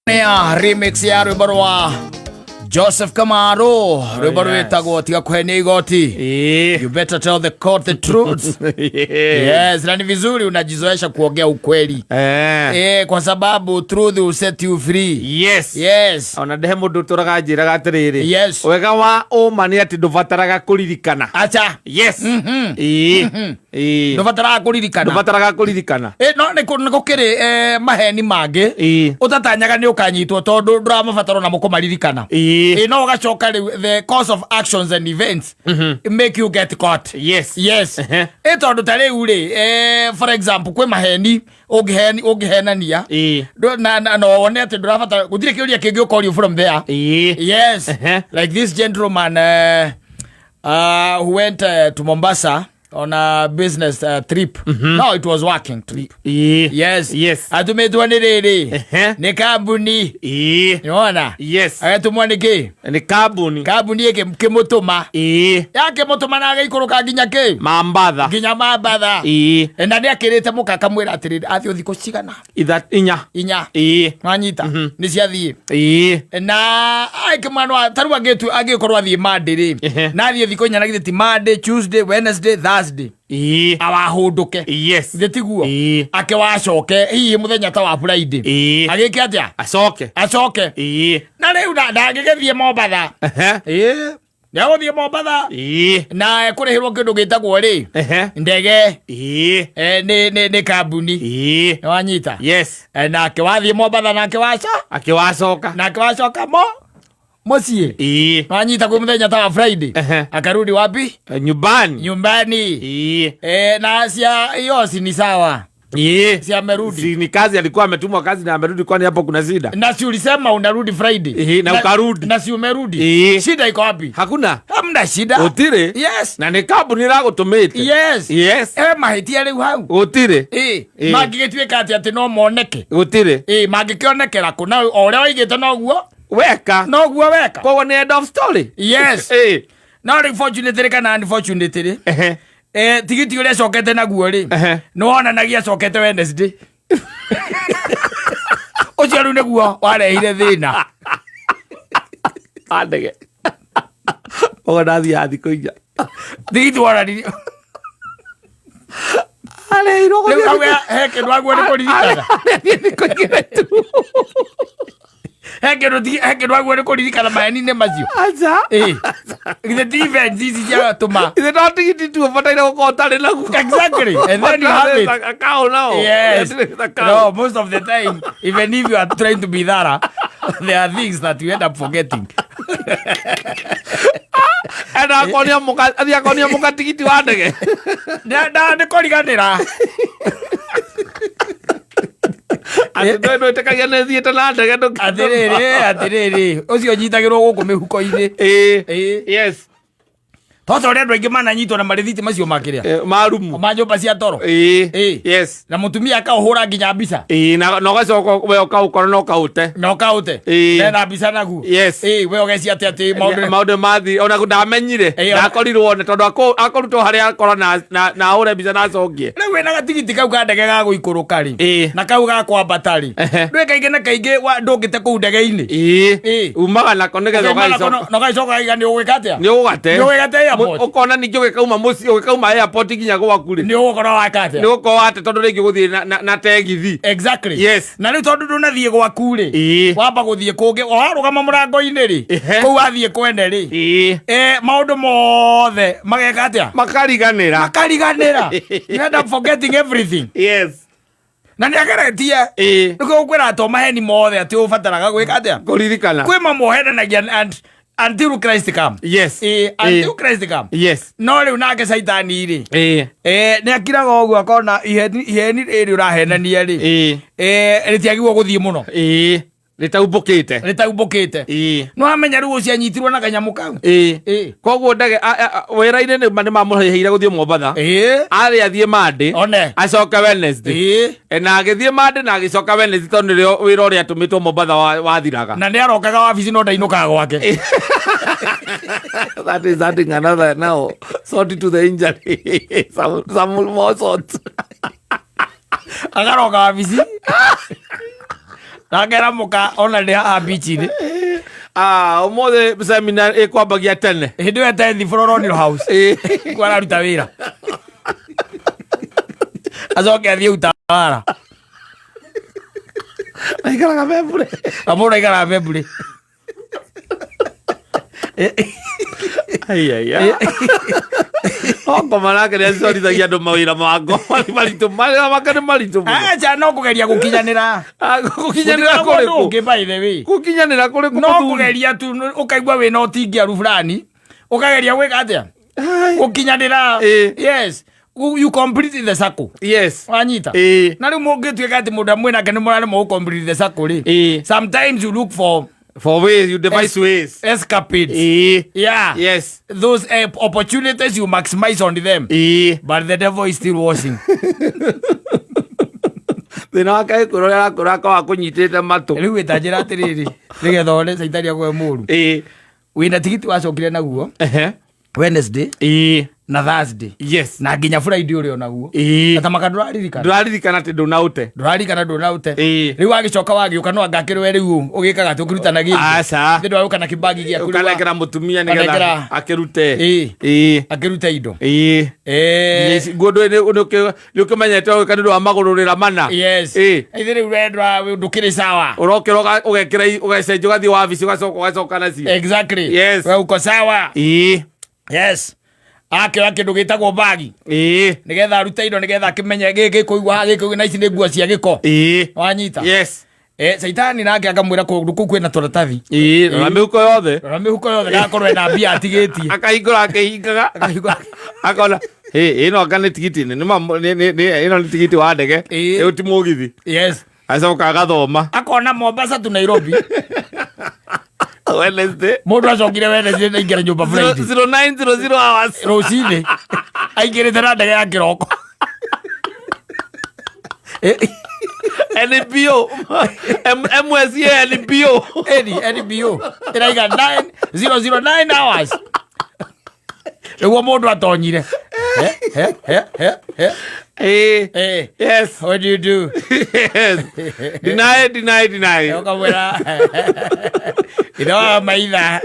Ya remix ya rwĩmbo rwa Joseph Kamaru, rwĩmbo rwĩtagwo "Tiga Kũhenia Igoti". You better tell the court the truth. Yes, na ni vizuri unajizoesha kuongea ukweli. Kwa sababu truth will set you free. Yes. Ona ndehe mũndũ ũtũraga njĩraga atĩrĩrĩ, wega wa ũma nĩ atĩ ndũbataraga kũririkana. Acha. Ĩĩ. Ndũbataraga kũririkana. Ndũbataraga kũririkana. No nĩ gũkĩrĩ maheni mangĩ ũtatanyaga nĩ ũkanyitwo tondũ ndũramabatara ona mũkũmaririkana. No ũgacoka rĩu the course of actions and events make you get caught. Tondũ ta rĩu rĩ, for example, kwĩ maheni ũngĩhenania na wone atĩ ndũrabatara, gũtirĩ kĩũria kĩngĩ ũkorio from there. Like this gentleman who went to Mombasa on a business trip. No, it was working trip. Atumĩtwo nĩ rĩrĩ, nĩ kambuni. Nĩwona? Agatũmwo nĩ kĩ? Nĩ kambuni. Kambuni ĩkĩmũtũma. Yakĩmũtũma na agĩikũrũka nginya kĩ? Mambatha. Nginya Mambatha. Na nĩ akĩrĩte mũka akamwĩra atĩrĩrĩ, athiĩ thikũ cigana? 4. 4. Wanyita? Nĩ ciathiĩ. Na akĩmwana tarĩu angĩkorwo athiĩ Monday rĩ, na athiĩ thikũ 4, na githĩ ti Monday, Tuesday, Wednesday, Thursday, awahũndũke? Githĩ tiguo? Akĩwacoke hihi mũthenya ta wa Friday. Agĩke atĩa? Acoke. Acoke. Na rĩu ndangĩgĩthiĩ Mombatha. Nĩagũthiĩ Mombatha na ekũrĩhĩrwo kĩndũ gĩtagwo rĩ, ndege. Nĩ kambuni. Nĩwanyita? Yes. Nake wathiĩ Mombatha, nake waca Akĩwacoka. Nake wacoka mo mũciĩ. Wanyita? Kwĩ mũthenya ta wa Friday. Akarudi wapi? Nyumbani. Nyumbani. Na cia hiyo si ni sawa? Si amerudi? Si ni kazi alikuwa ametumwa kazi na amerudi, kwani hapo kuna shida? Na si ulisema unarudi Friday? Na ukarudi. Na si umerudi? Shida iko wapi? Hakuna. Hamna shida. Gũtirĩ. Na nĩ kambuni ĩragũtũmĩte. Mahĩtia rĩu hau? Gũtirĩ. Mangĩgĩtuĩka atĩ no moneke? Gũtirĩ. Mangĩkĩonekera kũ na o ũrĩa waigĩte noguo? Weka. Noguo weka. Koguo nĩ end of story. No rĩu fortunately kana unfortunately, tigiti ũrĩa acokete naguo rĩ, nĩ wonanagia acokete Wednesday. Ũcio rĩu nĩguo warehire thĩna. Andege. Koguo ndathiaga thikũ 4. Tigiti wonanirie Arehirwo rĩu gũthiĩ hau he kĩndũ aguo nĩ kũririkana. Athiĩ thikũ 2 tu. He kĩndũ aguo nĩ kũririkana maheni-inĩ macio. Aca. Githĩ ti events ici ciatũma? Ithe no tigiti tu ũbataire gũkorwo ũtarĩ naguo. Exactly, and then you have it. Akao nao. No, most of the time, even if you are trying to be thorough, there are things that you end up forgetting. Enda akonia mũka, athiĩ akonia mũka tigiti wa ndege. Na nĩ kũriganĩra. Atĩ ndwĩtĩkagia nĩ thiĩte na ndege. Atĩrĩrĩ, atĩrĩrĩ, ũcio nyitagĩrwo gũkũ mĩhuko-inĩ. Toto ũrĩa andũ aingĩ mananyitwo na marĩthiti macio makĩrĩa Marumu. ma nyũmba cia toro. Na mũtumia akaũhũra nginya mbica. Na ũgacoka we ũkaũkora na ũkaũte. Na ũkaũte. Mena mbica naguo. We ũgecia atĩ maũndũ Maũndũ mathi ona ndamenyire. Ndakorirwo one tondũ akũrutwo harĩa akora na ahũre mbica na acokie. Rĩu wĩna gatigiti kau ka ndege ga gũikũrũka rĩ, na kau ga kwambata rĩ, ndwĩ kaingĩ na kaingĩ ndũngĩte kũu ndege-inĩ. Umaga nako nĩgetha Ũkauma nako ũgagĩcoka. Na ũgagĩcoka ũkaiga nĩ ũgwĩka atĩa? Nĩ ũgate. Nĩ ũgate airport. Ũkona ningĩ ũgĩkauma mũciĩ, ũgĩkauma airport nginya gwaku rĩ, Nĩ ũgũkorwo waka atĩa? Nĩ ũgũkorwo wate tondũ rĩngĩ ũgũthiĩ na tegithi. Na rĩu tondũ ndũnathiĩ gwaku rĩ, wamba gũthiĩ kũngĩ, o warũgama mũrango-inĩ rĩ, kũu wathiĩ kwene rĩ, maũndũ mothe mageka atĩa? Makariganĩra. Makariganĩra. You end up forgetting everything. Na nĩ ageretie. Nĩkĩo gũkwĩra to maheni mothe atĩ ũbataraga gwĩka atĩa? Kũririkana. Kwĩ mamwe and until Christ come. Until Christ come. No rĩu nake caitani rĩ, nĩ akiraga ũguo akona iheni rĩrĩ ũrahenania rĩ, rĩtiagĩrĩirwo gũthiĩ mũno. Rĩtaumbũkĩte. Rĩtaumbũkĩte. No amenya rĩu ũcio anyitirwo na kanyamũ kau. Koguo ndege wĩra-inĩ nĩ mamũrĩhĩire gũthiĩ Mombatha. Arĩ athiĩ Monday. One. Acoke Wednesday. Na agĩthiĩ Monday na agĩcoka Wednesday tondũ nĩrĩo wĩra ũrĩa atũmĩtwo Mombatha wathiraga. Na nĩ arokaga wabici no ndainũkaga gwake. That is adding another now salt to the injury. Some more salt. Agaroka wabici. Nakera mũka ona ndĩ haha bichi-inĩ. Ah, ũmũthĩ seminar ĩkwambagia tene. Hĩndĩ ĩyo etethi Floronil House. Kuo araruta wĩra. Acoke athiĩ Utawala. Aikaraga Bembure. Na mũndũ aikaraga Bembure. Ai, ai, ai. Ongoma nake nĩ acorithagia andũ mawĩra ma ngoma nĩ maritũ mawĩra make nĩ maritũ mũno. Aca no kũgeria gũkinyanĩra. Ah, gũkinyanĩra Gũtirĩ mũndũ kũrĩkũ ũngĩ by the way. gũkinyanĩra kũrĩkũ No mũthuri? kũgeria tu ũkaigua wĩna ũtingiaru fulani. Ũkageria gwĩka atĩa? Gũkinyanĩra. Ĩ. Yes. You complete the circle. Yes. Wanyita. Ĩ. Na rĩu mũngĩtuĩka atĩ mũndũ amwe nake nĩ mũraremwo gũ complete the circle rĩ. Ĩ. Sometimes you look for For ways, you devise ways. escapades. Ĩ. Yeah. Yes. Those opportunities you maximize on them. Ĩ. But the devil is still watching. Thĩna wake ĩkwĩra ũrĩa arakwĩra akawa akũnyitĩte matũ. Rĩu wĩtanjĩra atĩrĩrĩ, nĩgetha one caitani akwe mũru. Ĩ. Wĩna tigiti wacokire naguo Ehe. Wednesday Ĩ. na Thursday Yes. na nginya Friday ũrĩ onaguo. Ĩ. Na tamaka ndũraririkana. Ndũraririkana atĩ ndũnaũte. Ndũraririkana ndũnaũte. Ĩ. Rĩu wagĩcoka wagĩũka no anga akĩrwe rĩu ũgĩkaga atĩ ũkĩrutanagia indo. Aca. Ithe ndwagũka na kĩbagi gĩaku rĩu wa- Ũkanengera mũtumia nĩgetha Ũkanengera- akĩrute. Ĩ. Ĩ. akĩrute indo. Ĩ. Eh. Nguo nĩ ũkĩmenyete ũgĩka nĩ ũndũ wa magũrũrĩra mana. Yes. Ĩ. Ithe rĩu we ndũkĩrĩ sawa. Ũrokĩra ũgekĩra ũgacenjia ũgathiĩ wabici ũgacoka ũgacoka nacio. Exactly. Yes. We uko sawa. Ĩ. Yes. Akĩoya kĩndũ gĩtagwo bagi Ĩ. nĩgetha arute indo nĩgetha akĩmenye gĩkĩ kũigua haha gĩkĩ na ici nĩ nguo cia gĩko. Ĩ. Wanyita. Yes. Eh, caitani nake akamwĩra kũndũ kũu kwĩna tũratathi. Ĩ. Rora mĩhuko yothe. Rora mĩhuko yothe gakorwo ena mbia atigĩtie. Akahingũra akĩhingaga. Akahingũra. Akona ĩ ĩno anga nĩ tigiti nĩ ma ĩno nĩ tigiti wa ndege. Ĩ. Ĩyo ti mũgithi. Yes. Acoka agathoma. Akona Mombasa tu Nairobi. Wednesday. Mũndũ acokire Wednesday na aingĩra nyũmba Friday. 0900 hours. Rũcinĩ aingĩrĩte na ndege ya kĩroko. Eh, NPO. MSA NPO. Eni, NBO ĩraiga 9009 hours nĩguo mũndũ atonyire He, he, he, he, he. Eh. Eh, Yes. what do you do? Yes. Deny, deny, deny. Ũkamwĩra ithe wa maitha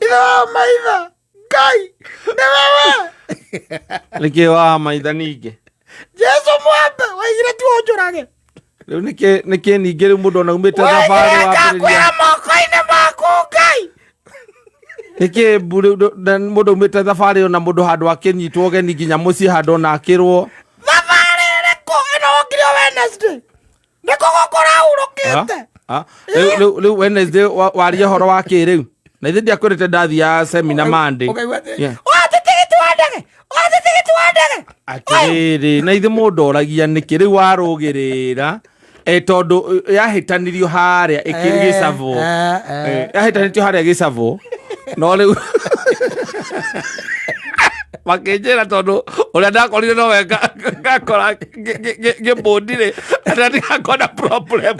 ithe wa maitha Ngai nĩ wewe Nĩkĩ wa maitha ningĩ? Jesu mwambe waigire tu ũnjũrage Rĩu nĩkĩ nĩkĩ ningĩ rĩu mũndũ ona umĩte thabarĩ waigire wambĩrĩria. ngakwĩra moko-inĩ maku Ngai Nĩkĩ mbu rĩu mũndũ umĩte thabarĩ ona mũndũ handũ akĩnyitwo ũgeni nginya mũciĩ handũ ona akĩrwo. thabarĩ ĩrĩkũ ĩno wokire Wednesday nĩkũ gũkũ ũrahurũkĩte Ah, rĩu rĩu rĩu Wednesday waria ũhoro wa kĩ rĩu? Na ithe ndiakwĩrĩte ndathiaga seminar Monday. Ũkaigua atĩ, Yeah. "Wate tigiti wa ndege wate tigiti wa ndege Atĩrĩrĩ, na ithe mũndũ oragia nĩkĩ rĩu warũgĩrĩra eh, tondũ yahĩtanirio harĩa gĩcabwo. Yahĩtanĩtio harĩa gĩcabwo no rĩu makĩnjĩra tondũ ũrĩa ndakorire nowe ngakora ngĩmbũndirĩ atĩ ndigakorwo na problem.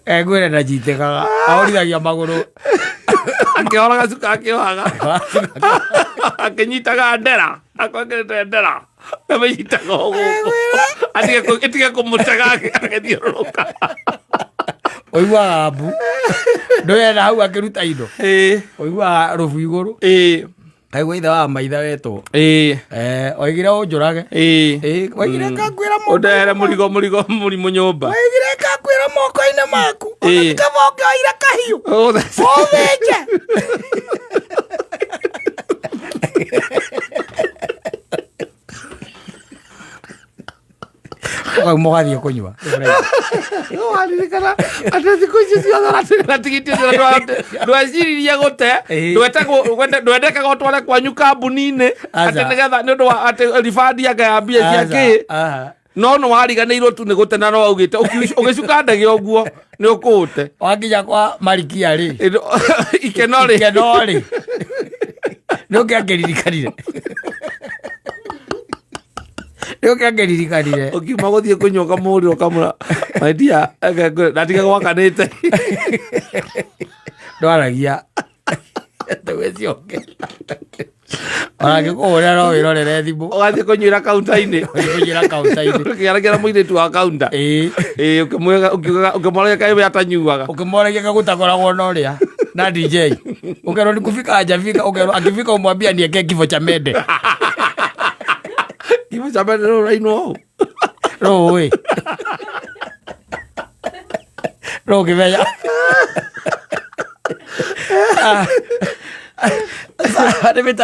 Ngwĩre na njitĩkaga ahorithagia magũrũ akĩhoraga cuka akĩohaga akĩnyitaga ndera akwekĩrĩte ndera amĩnyitaga o gũkũ ĩtige kũmũtega agĩthiũrũrũka. Ũiguaga mbu ndũyena hau akĩruta indo ũiguaga rũbu igũrũ kaigua ithe wa maitha wetwo oigire ũnjũrage oigire ngakwĩra moko Ũndehere mũrigo mũrigo mũrimũ nyũmba. Oigire ngakwĩra moko-inĩ maku ona Ĩĩ. ti kaba ũngĩoire kahiũ ũthĩnje. Ũkauma ũgathiĩ kũnyua. Waririkana atĩ thikũ icio ciothe ũratũmĩra tigiti ũcio ndweciririe gũte ndwendekaga ũtware kwanyu kambuni-inĩ atĩ Aca. nĩgetha nĩ ũndũ wa atĩ ribandi anga ya mbia cia kĩ Aha. no nĩ wariganĩirwo tu nĩ gũte na no waugĩte ũgĩcuka ndege ũguo nĩ ũkũũte. Wakinya kwa marikia rĩ Ikeno rĩ ikeno rĩ nĩ ũkĩ angĩririkanire nĩ ũkĩ angĩririkanire Ũkiuma gũthiĩ kũnyua ũkamũhũrĩra ũkamũra maidia ndatiga gwakanĩte. Ndwaragia tũgĩcoke. Ona no wĩrorere thimũ. Ũgathiĩ kũnyuĩra kaunta-inĩ. Kũnyuĩra kaunta-inĩ. Ũkĩaragia na mũirĩtu wa kaunta. Ĩĩ. Ĩĩ, ũkĩmworagia kaĩ we atanyuaga. Ũkĩmworagia gagũtakoragwo na ũrĩa na DJ. Ũkerwo ni kufika hajafika, ũkerwo akifika umwambie aniekee kifo cha mende. Kifo cha mende rũu rũrainwo ũũ. Rũĩ. Rũĩ kĩmenya. Nĩ mĩtambo.